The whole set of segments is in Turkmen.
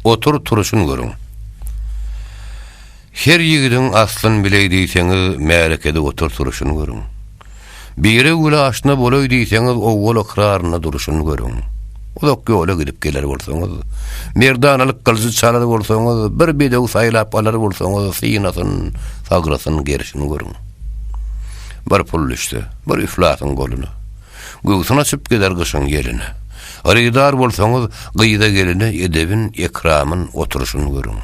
otur-turuşyn görüň. Her ýigidiň aslyn bileý diýseňiz, märekede otur-turuşyn görüň. Bire güle aşna bolaý diýseňiz, owwal ykrarynda duruşyn görüň. Uzak ýola gidip geler bolsaňyz, merdanalyk gylyjy çalar bolsaňyz, bir bedew saýlap alar bolsaňyz, synasyn, sagrasyn, gerşin görüň. Bir pul düşse, bir üflasyň goluna. Göwsün açyp gezer gyşyň ýeline. Hyrydar bolsaňyz, gyza-geline edebin, ekramyn, oturyşyn görüň.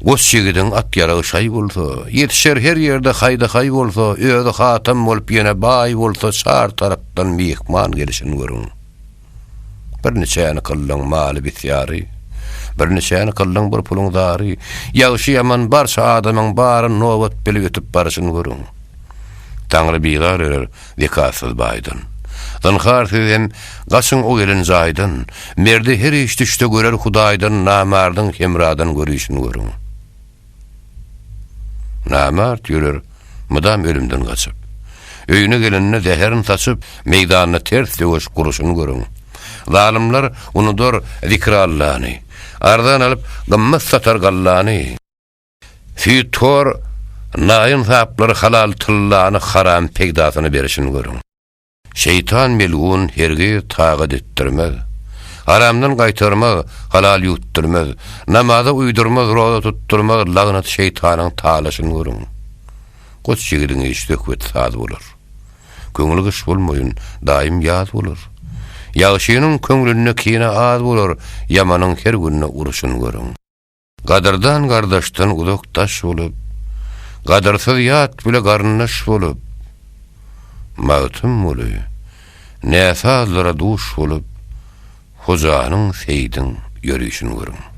Goç ýigidiň at-ýaragy şaý bolsa, ýetişer her ýerde haýda-haý bolsa, özi hatam bolup ýene baý bolsa, çar tarapdan myhman gelişin görüň. Bir niçäni kyldyň maly bisýary, Bir niçäni kyldyň bir puluň zary, Ýagşy-ýaman barça adamyň bary nobat bile ötüp baryşyn görüň. Taňry bizar erer zekatsyz baýdan. Zynhar siz hem gaçyň o gelen jaýdan, Merde her iş düşse görer Hudaýdan, Namardyň hemradan görüşini görüň. Namart ýörer mydam ölümden gaçyp. Öýüne gelende zäherin saçyp, Meýdanda ters söweş guruşyny görüň. Zalymlar unudar zikri Allany, Arzan alyp gymmat satar gallany. Süýthor naýynsaplar halal tyllany haram peýdasyny berişini görüň. Şeýtan melgun hergiz tagat etdirmez. Haramdan gaýtarmaz, halal ýuwtdurmaz. Namaza uýdurmaz, roza tutdurmaz, lagnat şeýtanyň talaşyny görüň. Goç ýigidiň iş söhbeti saz bolar. Köňli gyş bolmaýyn, daýym ýaz bolar. Ýagşynyň köňlünde kine az bolar, ýamanyň her günde uruşyny görüň. Gadyrdan gardaşdan uzak daş bolup, Gadyrsyz ýat bile garyndaş bolup, Magtymguly, näsazlara duş bolup, Hojanyň Seýidiň ýörişini görüň.